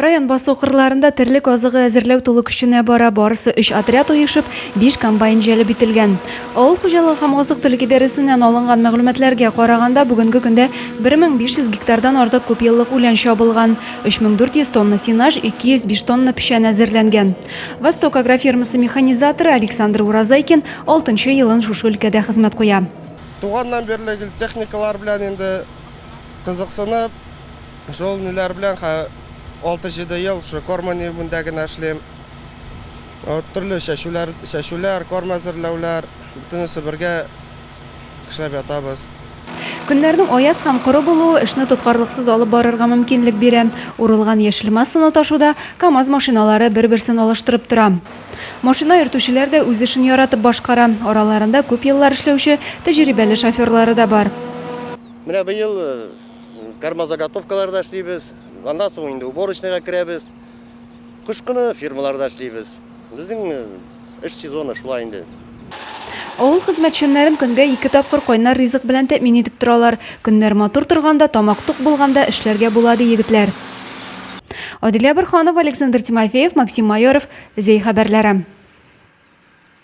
Район басу-кырларында терлек азыгы әзерләү тулы көченә бара, барысы өч отряд оешып, биш комбайн җәлеп ителгән. Авыл хуҗалыгы һәм азык-төлек идарәсеннән алынган мәгълүматларга караганда, бүгенге көндә 1500 гектардан артык күпьеллык үлән чабылган, 3400 тонна сенаж, 205 тонна печән әзерләнгән. Восток агрофирмасы механизаторы Александр Уразайкин алтынчы елын шушы өлкәдә хезмәт куя. Туганнан бирле гел техникалар белән инде кызыксынып, Шул ниләр белән 6-7 ел шул корма нигезендә генә эшлим. Төрле чәчүләр, чәчүләр, корм әзерләүләр, бөтенесе бергә эшләп ятабыз. Көннәрнең аяз һәм коры булуы эшне тоткарлыксыз алып барырга мөмкинлек бирә. Урылган яшел массаны ташуда КАМАЗ машиналары бер-берсен алыштырып тора. Машина йөртүчеләр дә үз эшен яратып башкара. Араларында күп еллар эшләүче тәҗрибәле шоферлары да бар. Менә быел Кормозаготовкаларда эшлибез. Аннан соң инде уборочныйга керәбез. Кыш көне фирмаларда эшлибез. Безнең эш сезоны шулай инде. Авыл хезмәтчәннәрен көнгә ике тапкыр кайнар ризык белән тәэмин итеп торалар. Көннәр матур торганда, тамак тук булганда эшләргә була, ди егетләр. Адилә Борһанова, Александр Тимофеев, Максим Майоров, Зәй хәбәрләре.